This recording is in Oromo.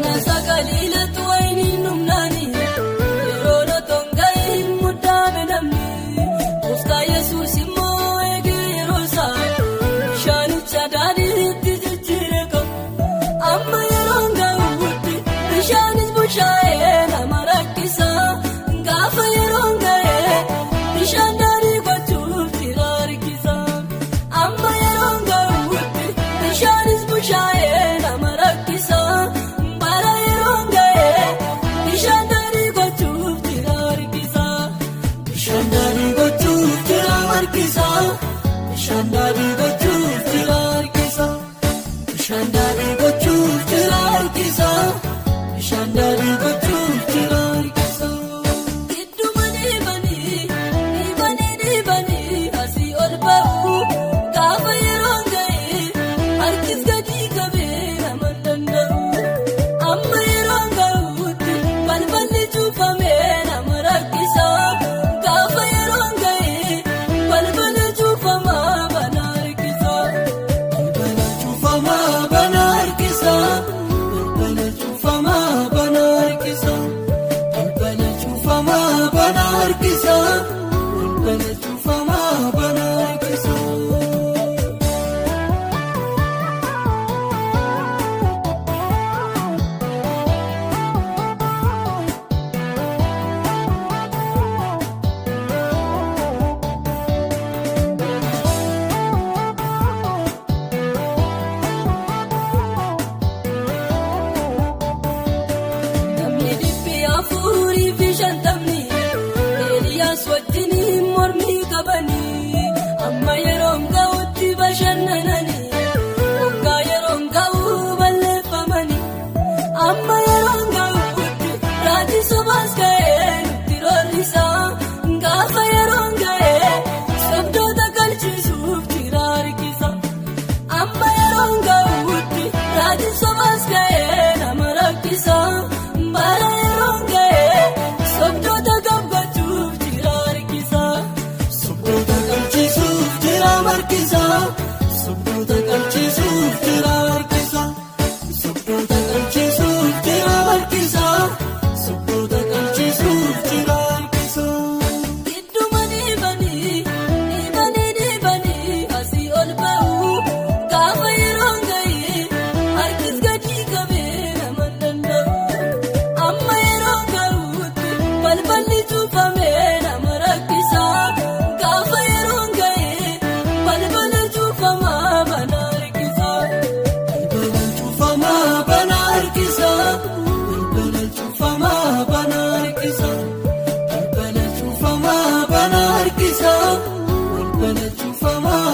Qaanaa sagaliilatti wayiniin dhumnaani yeroo otoon ga'iin muddaame namni. Gooftaa Yesuus immoo eegee yeroo isaa bishaanicha daadhiitti jijjiire qabu. Amma yeroon ga'utti bishaanis bushaayee nama rakkisa. Gaafa yeroon ga'ee bishaan daadhii gochuuf jira harkisa. Amma yeroon ga'utti bishaanis bushaayee nama rakkisa. Bara yeroon ga'ee bishaan daadhii gochuuf jira harkisa. Bishaan daadhii gochuuf jira harkisa. Bishaan daadhii gochuuf jira harkisa. Bishaan daadhii gochuuf jira harkisa. Bishaan daadhii gochuuf jira harkisa. Gidduma dhiibanii dhiibanii dhiibanii asii ol ba'u gaafa yeroon ga'e harkis gadi qabee nama hin danda'u. Amma yeroon ga'utti balballi cufamee nama rakkisa. Gaafa yeroon ga'e balbala cufamaa bana harkisa. Balbala cufamaa bana harkisa. Balbala cufamaa bana harkisa. Balbala cufamaa bana harkisa. Balbala cufamaa bana harkisa. Namni 450 Eeliyaas wajjin mormii qabanii amma yeroon ga'utti bashannananii waggaa yeroon ga'u balleeffamanii amma yeroon ga'utti raajii sobaas ga'ee nutti roorrisa gaafa yeroon ga'ee sobdoota galchisuuf jira harkisa. Amma yeroon ga'utti raajii sobaas ga'ee nama rakkisa. Bara yeroon ga'ee sobdoota gammachuuf jira harkisa. Sobdoota qalchisuuf jira markisa. Sobdoota qalchisuuf jira harkisa. Sobdoota qalchisuuf jira markisa. Sobdoota qalchisuuf jira harkisa. Gidduma dhiibanii dhiibanii dhiibanii asii ol ba'u gaafa yeroon ga'ee harkis gadi qabee nama hin danda'u. Amma yeroon ga'utti balballi cufamee nama rakkisa. Gaafa yeroon ga'ee balbala cufamaa bana harkisa. Balbala cufamaa bana harkisa. Balbala cufamaa bana harkisa. Balbala cufamaa bana harkisa. Balbala cufamaa